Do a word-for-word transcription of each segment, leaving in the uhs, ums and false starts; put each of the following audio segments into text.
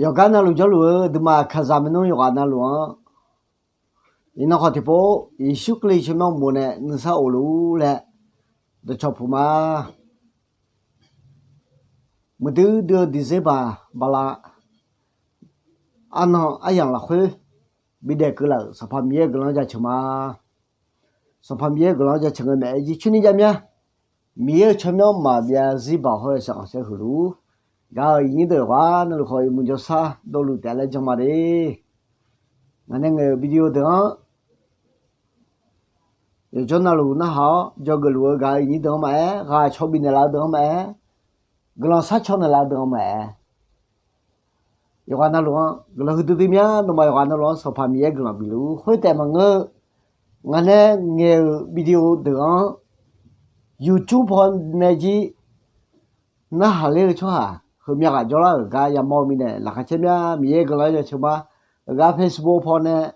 Yawqgar navluf jawrluf-eu aqduimaf kaqzaq maernmr yawqghaq navluf-anr, iqnan khawf tiqpov Yeqsur Kali tsawrmyanr uqmov nae nuisar of luf-ur laer dawqcawq puq ma. Muiqdui dui-eu December bala arnan aryamq lafkhoer bidaef keuv laf-euq Sanqpaq Miqyaer-euq guiqlanq-anr jaceuq ma. Sanqpaq Miqyaer-euq guiqlanq-anr jaceuq ngae maeq-aer jircoer ni jav mya. Miqyaer-euq tsawrmyanr maqbyav zir baq hawr-eu saeqkhanq saer huiq luf-ur. Gaq-euq iqnyir deuq yawqghaq navluf khawf yawmuiq jawrshar dovluf taef laer jan ma de. Ngaq nae ngaeq-euq video deuq-anr yawqjawr navluf narhaq-awr dzawgeuf luf-eu gaq-euq iqnyir deuq-anr maqaer, ghaq caw bifnaeq laf-eu deuq-anr maqaer, guiqlanq sharcaw naeqlaf-eu deuq-anr maqaer, yawqghaq navluf-anr guiqlanq huiqdui dui mya. Nawmaf yawqghaq navluf-anr Sanqpaq Miqyaer guiqlanq bif luf-ur. Khoertaef maqngeur-eu, ngaq nae ngaeq-euq video deuq-anr YouTube paw nae jir narhaq ler-eu tsawrhaq heumya ghaq jawrlar-euq gar yamawr-eu mirnae laqkhaq caer mya. Miqyaer guiqlanq-anr jaceuq ma. Heugar Facebook paw nae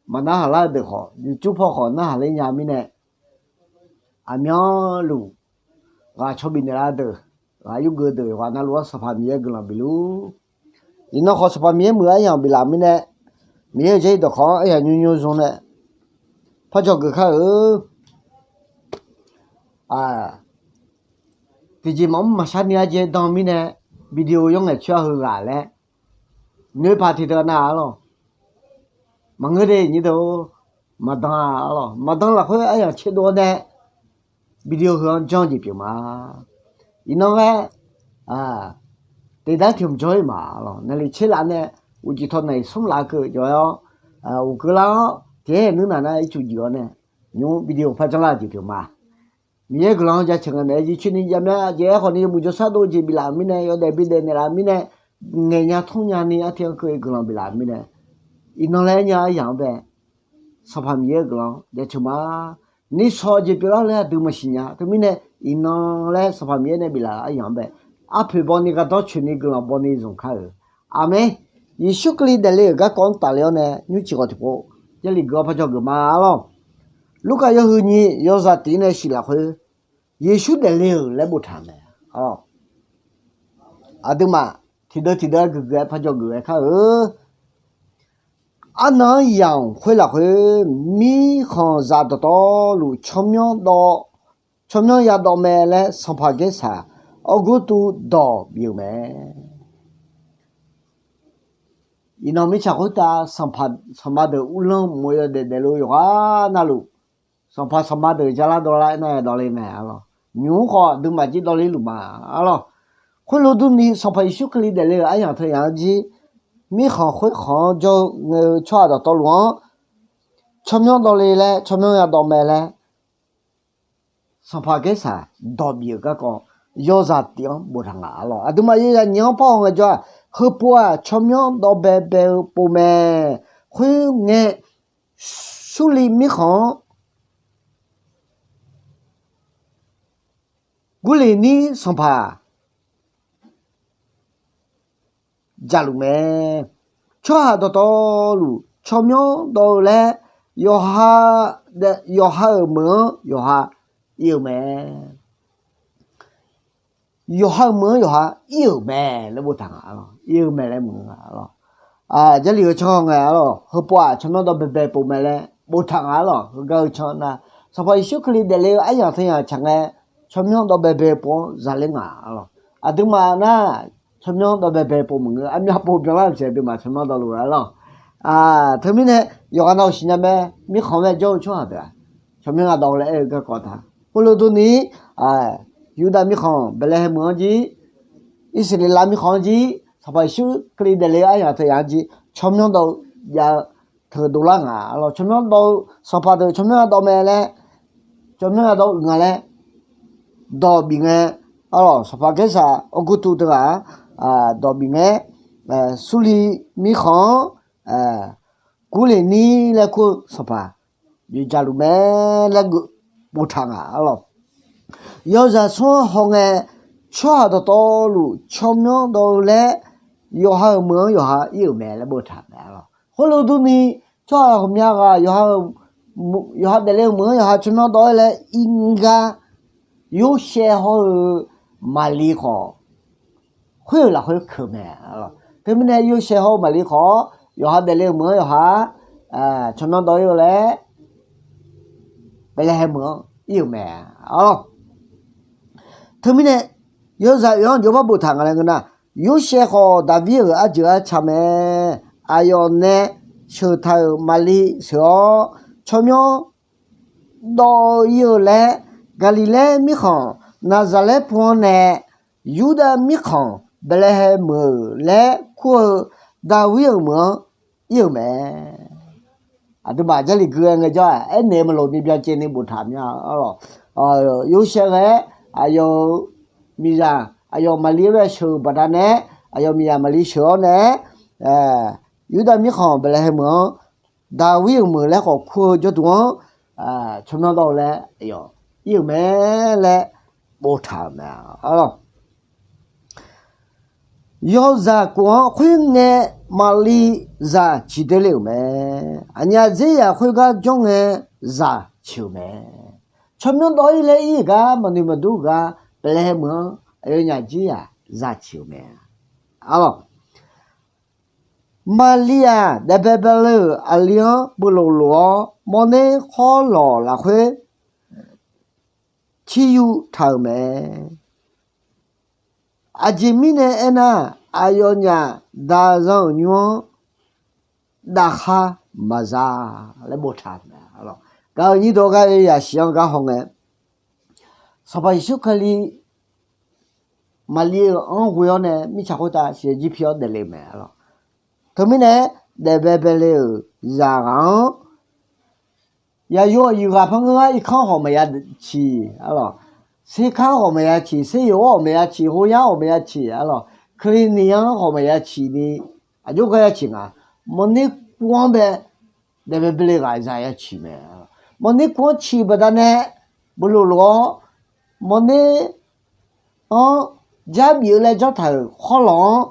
maqnarhaq lar-eu deuq khawf, YouTube paw khawf narhaq ler nya mirnae, aqmyanluf ghaq caw bifnaeq lar-eu deuq, ghaq yurgeuf deuq yawqghaq navluf-anr Sanqpaq Miqyaer guiqlanq bif luf-ur. Iqnan khawf Sanqpaq Miqyaer muiq-eu aryamq biflaf mirnae, Miqyaer-euq jarlif dawqkawq-anr aryamq nymrnymr zmq nae par dzawgeuf kar-eu. Tiqjeq maqmr maqshar ni arjaev dan mirnae, video yawr ngaeq coer-a heughaq laer noeqpaq tiqdeuq nav-a lawq. Maqngeur de nyir deuq-or, maqdan-a lawq. Maqdan lafkhoer aryamq caerdov-awr nae video heu-anr janr-eu jeq pyeuf ma. Iqnan laer, tiqdar tiq hmq jawr-ir ma lawq. Naqli tser laf nae uqcif tawq naq-iq smr laf keuv jawr-awr, uqkeuv lar-awr tiqhaer nuirnaq nar ircuf juif-awr nae nymr video par janrlar-eu jeq pyeuf ma. Miqyaer guiqlanq-anr jaceuq ngae maeq-aer jircoer ni jav mya. Aqjeq-aer khawf ni yawmuiq jawrshar dov-eu jeq biflaf-euq mirnae, yawdaef bidaef naeqlaf-euq mirnae, ngaeq nya tmr nya ni artiv-anr keuv-eu guiqlanq biflaf-euq mirnae, iqnan laer nya aryamq-anr bae Sanqpaq Miqyaer-euq guiqlanq jaceuq ma. Nishawq jeq pyeuflar laer aqdui maqsiq nya. Teumirnae iqnan laer Sanqpaq Miqyaer nae biflaf-euq aryamq-anr bae, arpoeq bawni gardanr coeqni guiqlanq bawni zmq kar-euq. Aqmeq. Yeqsur Kali daefle-euq garkawv-anr tafle-awr nae nymrcif khawf tiqpov Jarlif geuf-awr par dzawgeuf ma lawq. Lurkaf yawhuiq nyiq yawzaq tiq nae shif lafkhoer, Yeqsur daefle-euq laer boftaq mae. Aqduimaf tiqdeuv tiqdeuv-aer guiqguiq-aer par dzawgeuf-aer kar-eu. Arnan-anr yamq khoer lafkhoer, mirkhanqzaq dawqtawvluf tsawrmyanr dawv, tsawrmyanr yadawv mae laer sanqpaq Gaersaq Awrgurtuv dawq bif-euq mae. Iqnan mirtsaq khoertav sanqpaq sanqma deuq uvlanr mq-eu yawdaef daefluf yawqghaq navluf, sanqpaq sanqma deuq jalar dawvlar aernar-aer dawvle mae arlawq. Nymq-mr khawf aqduimaf jir dawvler luf ma arlawq. Khoerlof durni Sanqpaq Yeqsur Kali daefle-euq aryamq teu yamq-anr jir, mirkhanq khoerkhanq-anr jawr-eu ngae-eu tsawrhaq dawqtawvluf-anr tsawrmyanr dawvle laer tsawrmyanr yadawv mae laer sanqpaq Gaersaq dawq bif-euq garkawv yawzaq tif-anr boftaq nga arlawq. Aqduimaf yawzaq nyiq-anr par hawngae jawr-aq, heupov-aq tsawrmyanr dawv baebae-eu pov mae. Khoerngae, Surli mirkhanq-anr Gurleni sanqpaq jaqluf mae. Tsawrhaq dawqtawvluf tsawrmyanr dawv-eu laer yawqha, yawqha-euq meuq-anr yawqha ir-euq mae. Yawqha-euq meuq-anr yawqha ir-euq mae laer boftaq nga arlawq. Ir-eu mae laer mq nga arlawq. Jarlif-eu can ngae arlawq, heupov-aq tsawrmyanr dawv baebae pov mae laer boftaq nga arlawq. Heugar-eu can nar, Sanqpaq Yeqsur Kali daefle-eu aryamq teu yamq tsaq ngae, tsawrmyanr dawv baebae pov-anr zaqler nga arlawq. Aqduimaf nar, tsawrmyanr dawv baebae pov maqngeur, armyav pov byanlar-eu jeq aqduimaf tsawrmyanr dawvluf arlawq. Teumirnae yawqghaq nav-euq siqnya mae, mirkhanq-anr jawr-eu tsawrhaq deuq-aq, tsawrmyanr yadawv laer aer-eu garkawv ta. Khoerlof durni, Yurdav mirkhanq Baeqlaeqhaeq meuq-anr jir, Irsaqleqlav mirkhanq-anr jir, Sanqpaq Yeqsur Kali daefle-eu aryamq teu yamq-anr jir tsawrmyanr dawv-eu jav-eu teu dovlar nga arlawq. Tsawrmyanr dawv-eu sanqpaq deuq tsawrmyanr yadawv mae laer, tsawrmyanr yadawv uiq nga laer dawq bif ngae arlawq. Sanqpaq Gaersaq Awrgurtuv teughaq-aq dawq bif ngae, Surli mirkhanq-anr Gurleni laer kur-eu sanqpaq jaqluf mae laer geuf boftaq nga arlawq. Yawzaq smr-anr hawngae, tsawrhaq dawqtawvluf tsawrmyanr dawv-eu laer yawqha-euq meuq-anr yawqha ir-euq mae laer boftaq mae arlawq. Khoerlof durni tsawrhaq ghawqmya ghaq yawqha daefle-eu meuq-anr yawqha tsawrmyanr dawv-aer laer ir gar, Yorsaev hawr-eu Maqli khawf khoer-euq lafkhoer keuq mae arlawq. Teumirnae Yorsaev hawr-eu Maqlir khawf, yawqha daefle-eu meuq-anr yawqha tsawrmyanr dawv ir-eu laer Baeqlaeqhaeq meuq-anr ir-euq mae. Arlawr, teumirnae yawzaq oeq-anr jawrbar boftaq nga laer ngeur nar, Yorsaev khawf Daqvir-euq arjeuq arca mae. Aqyawf nae sheuq taq-euq Maqlir sheuq-awr, tsawrmyanr dawv ir-eu laer, Gaqliqlaer mirkhanq Naqzaqlaer pu-anr nae, Yurdav mirkhanq Baeqlaeqhaeq meuq laer kur-eu Daqvir-euq meuq-anr ir-euq mae. Aqduimaf Jarlif gui-aer ngaejawr-aq, aernaeq maqloq ni byacaevni boftaq mya. Arlawr, Yorsaev ghae-aer aqyawf-euq miqzaq aqyawf Maqlir-anr bae sheuq-euq baqdanae, aqyawf miqzaq Maqlir sheuq-awr nae, Yurdav mirkhanq Baeqlaeqhaeq meuq-anr Daqvir-euq meuq laer khawf kur-eu jawrduq-anr tsawrmyanr dawv-eu laer aqyawf ir-euq mae laer boftaq-euq mae. Arlawr, yawzaq kof-anr khoerngae Maqlir zaq ciq doe le-euq mae. Aqnyaf dzerzaq khoergar janr ngae zaq ciq-euq mae. Tsawrmyanr dawv ir laer ir-euq gar maqnoeq maqdur-eu gar Baeqlaeqhaeq meuq-anr aqyawfnyaf dzerzaq zaq ciq-euq mae. Arlawr, Maqlir-aq, daefbae baele-euq aqli-anr beulof lof-awr, mawrner khawrlawq lafkhoer ciryuv taq-euq mae. Aqjeq mirnae aernar, aqyawfnyaf daqzan-euq nymr-anr daqkhar maqza laer boftaq-euq mae. Gaq-euq nyir dawq ghae yasiq-anr gar hawngae, Sanqpaq Yeqsur Kali Maqlir-euq anr ghoe-awr nae mirtsaq khoertav siqyaer jir pi-awr daefle-eu mae. Arlawr, teumirnae daefbae baele-euq zaqghaq-anr yaqyo aqyuif ghaq par ngeur-ar, irkanr khawf maqya ciq, arlawr, serkanr khawf maqya ciq, seryawq-anr khawf maqya ciq, hoyar khawf maqya ciq, arlawr, clinic-anr khawf maqya ciq ni, aqjox gar ya ciq nga. Mawrner kuv-anr bae daefbae baele ghaq zaq ya ciq mae. Mawrner kuv-anr ciq-eu baqdanae beulof lof-awr, mawrner-anr jar bif-eu laer janr taq-euq khawrlawq-anr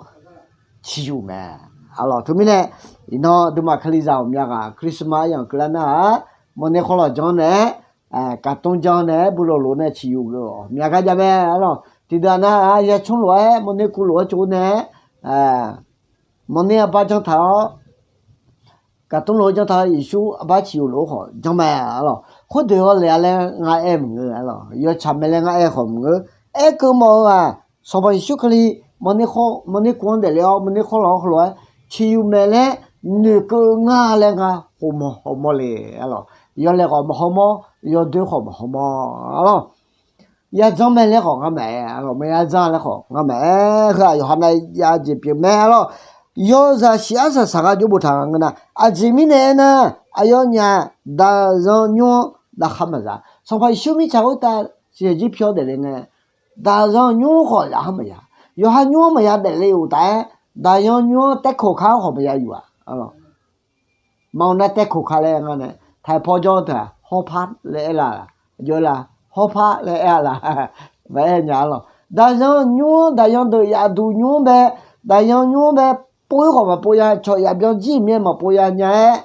ciq yuf mae. Arlawr, teumirnae iqnan aqduimaf Kalizaq ghawqmya ghaq Christmas aryamq keuvlar nar-aq, mawrner khawrlawq janr nae-aer, kaqtmr janr nae-aer, beulof lof nae ciq yuf geuf-awq mya gar jav mae. Arlawr, tiqdeuq nar-aq, yacmr lof-aer mawrner kuv lof-aer tsov nae-aer, mawrner arbar janr taq-awr, kaqtmr lof-aer janr taq-awr, Yeqsur arbar ciq yuf lof-aer khawf janr mae. Arlawr, khoerdeuq-awr le-a laer ngar aer maqngeur. Arlawr, yawtsaq mae laer ngar aer khawf maqngeur. Aerkeuv mawf-eu-aq, Sanqpaq Yeqsur Kali mawrner kuv-anr daefle-awr, mawrner khawrlawq-anr heulof-aer ciq yuf mae laer noeqkeuv ngar laer ngar hawmawr hawmawr le. Arlawr, yawlaeq khawf maqhawmawr, yawdoer khawf maqhawmawr. Arlawr, yajanr mae laer khawf ngar maqaer. Arlawr, maqya janr laer khawf ngar maqaer. Heu-aq yawqha nav ya jeq pyeuf mae. Arlawr, yawzaq siq arsaq saq gar jawr boftaq nga ngeur nar, aqjeq mirnae aernar, aqyawfnyaf daqzan nymr-anr daqkhar maqza. Sanqpaq Yeqsur mirtsaq khoertav siqyaer jir pi-awr daefle ngae, daqzan nymr khawf zafkhav maqya. Yawqha nymr-anr maqya daefle-euq taf-aer, daqyan nymr-anr taerkhoq kar-anr khawf maqya yuf-aq. Arlawr, maqaer nar taerkhoq kar laer ngar nae taqpaw jawr-eu teu-aq, hawrpar laer aer la laq? Aqjox-aer la, hawrpar laer aer-a laq? Maqaer nya. Arlawr, daqyan nymr-anr, daqyan deuq yaf duq nymr-anr bae, daqyan nymr-anr bae, pov-ir khawf maqpov ya, cawq yaf byan jir myaer maqpov ya nya-aer,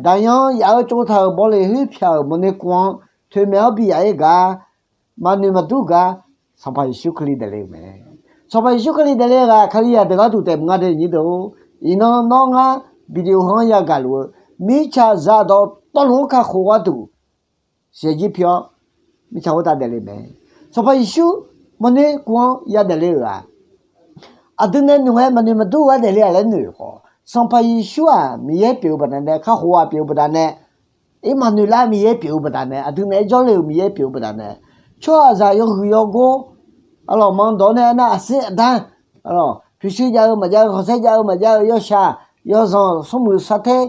daqyan-anr yaf-eu tsovtaq-euq bawleq khoer pyaq-euq mawrner kuv-anr toeqmaeq-awr bi yaf-ir gar maqnoeq maqdur gar, Sanqpaq Yeqsur Kali daefle-euq mae. Sanqpaq Yeqsur Kali daefle ghaq Kalizaq deuq gharduq taef mq nga de nyir deuq-or. Iqnan nawr ngar video heu-anr yagaq luf-eu mirtsaq zaqdawq tawvluf-anr kakhof gharduq siqyaer jir pi-awr, mirtsaq khoertav daefle mae. Sanqpaq Yeqsur mawrner kuv-anr yadaefle-euq-aq, aqdui nae noeq ngae maqnoeq maqdur-eu gar daefle-aq laer noeq khawf, Sanqpaq Yeqsur-aq Miqyaer pyeuf-eu baqdanae, kakhof-aq pyeuf-eu baqdanae, Iqmaqnoeqlar Miqyaer pyeuf-eu baqdanae, aqdui naeq-aer jawrle-euq Miqyaer pyeuf-eu baqdanae, tsawrhaqzaq yawhuiq yawgor, arlawq, maqdawq-awr nae aernar aqsir aqda, arlawq, pyurshuir jav-eu maqjav-eu, khanqsaer jav-eu maqjav-eu, yawshaq yawzanq, smrmuiq sarter,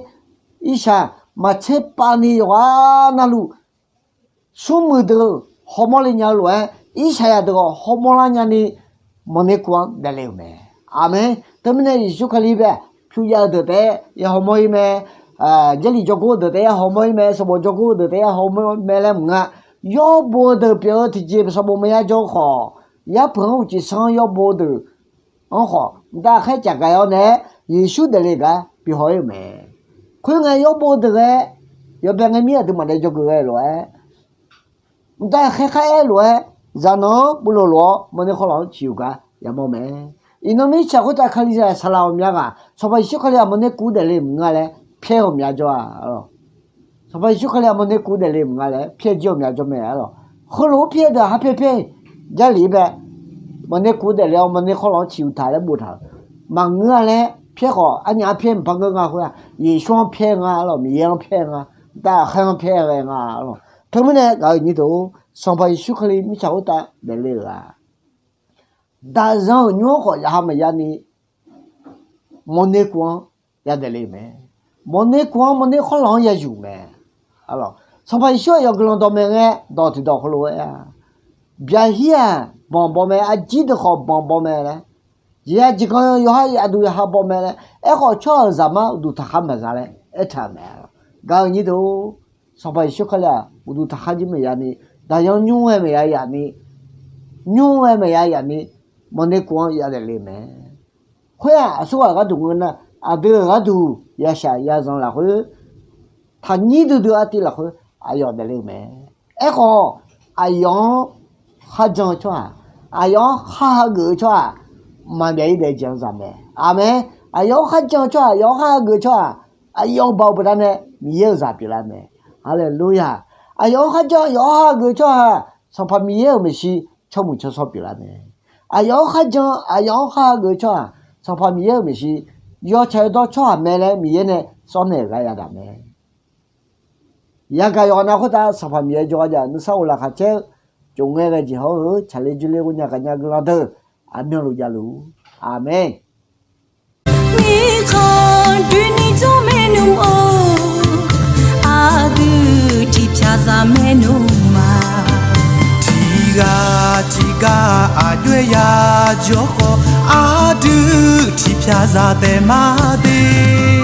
irshaq maqtser pav ni yawqghaq navluf, smrmuiq deuq hawmawr le nya-eu lof-aer, irshaqzaq deuq khawf hawmawr lar nyani, mawrner kuv-anr daefle-euq mae. Aqmeq. Teumirnae Yeqsur Kali bae pyur jav-eu deuq taef-aer ya hawmawr-ir mae. Jarlif jawrgor-eu deuq taef-aer ya hawmawr-ir mae. Sanqbof jawrgor-eu deuq taef-aer ya hawmawr mae laer maqngeur-a. Yawrbo-eu deuq pyeuf-eu tiqjeq sanqbof maqya jawr khawf, yarpeuq-anr uqcif sanr-anr yawrbo-eu deuq-anr khawf, mqtav ghaqkhaer caf gaq-awr nae-aer Yeqsur daefle gar bihaw-ir-euq mae. Khoerngae yawrbo-eu deuq ghae, yawbae ngae mir aqduimaf nae dzawgeuf ghae lof-aer, mqtav ghaqkhaer khar aer lof-aer, zaqnanq-anr buvlof lof-awr mawrner khawrlawq-anr ciqyuf gar yamawr mae. Iqnan mirtsaq khoertav Kalizaq saqlaq ghawqmya ghaq Sanqpaq Yeqsur Kali-aq mawrner kuv daefle maqngeur-a laer pyaer ghawqmya jawr-a. Sanqpaq Yeqsur Kali-aq mawrner kuv daefle maqngeur laer pyaer jir ghawqmya jawr mae arlawq. Heulof-aer pyaer deuq-aq har pyaer pyaer-iq Jarlif-ir bae mawrner kuv daefle-awr mawrner khawrlawq-anr ciq uqtaq laer boftaq-euq maqngeur-a laer pyaer khawf, arnyaf-anr pyaer maqpar ngeur nga khoer-aq, Yeqsur-anr pyaer nga arlawq, Miqyaer-anr pyaer nga, dav aqkhaer-anr pyaer ghae nga arlawq. Teumirnae gaq-euq nyir deuq-or, Sanqpaq Yeqsur Kali mirtsaq khoertav daefle-euq-aq, daqzan-euq nymr-anr khawf yaqha maqya ni mawrner kuv-anr yadaef le-euq mae. Mawrner kuv-anr mawrner khawrlawq-anr yazuf mae. Sanqpaq Yeqsur aqyawf guiqlanq dawqmaeq ngae dawq tiqdawq heulof-aer-a, byaqhir-aq banq baw mae, arjir deuq khawf banq baw mae laer, jeqya jeqgan yawqha yaqduq yaqha baw mae laer, aerkhawf tsawrhaq-euq zaqmar uqduq taqkhar maqza laer aertaq-euq mae. Gaq-euq nyir deuq-or, Sanqpaq Yeqsur Kali-aq uqduq taqkhar jir maqya ni, daqyan nymr ghae maqya yaf ni, nymr ghae maqya yaf ni, mawrner kuv-anr yadaef le mae. Khoer-aq aqsurghaq gharduq ngeur nar, aqdui-euq gharduq yashaq yazanq lafkhoer, taqnyir duidui artiv lafkhoer aqyawf daefle-eu mae. Aerkhawf, aqyawf-anr kharjan-eu tsawrhaq, aqyawf-anr khar hageuf-eu tsawrhaq maqbyav-ir daef jeq-anr za mae. Aqmeq. Aqyawf-anr kharjan-eu tsawrhaq, aqyawf-anr khar hageuf-eu tsawrhaq, aqyawf-euq baoq baqdanae Miqyaer-euq zaq pyeuflar mae. Haleluya! Aqyawf-anr kharjan, aqyawf-anr khar hageuf-eu tsawrhaq, Sanqpaq Miqyaer-euq maeqshi tsawrmuiq tsawrshawr pyeuflar mae. Aqyawf-anr kharjan, aqyawf-anr khar hageuf-eu tsawrhaq, Sanqpaq Miqyaer-euq maeqshi yawtsaq yawdawr tsawrhaq mae laer Miqyaer nae sawrnaeq-euq gar yadaq mae. Yagaq yawqghaq nav khoertav Sanqpaq Miqyaer jawrgar jav-euq nuisar of laqkhaq caer-eu, cofngae ghae jeq hawr-eu tsaqler jurler ghoenya gaqnya guiqlanq deuq aqmyanluf javluf-ur. Aqmeq. Mirkhanq doeni jawr maernmr-or, aqdui tiqpyaq zaq maernmr ma. Tiqghaq tiqghaq aqjox-aer yajawr khawf, aqdui tiqpyaq zaq taef ma de.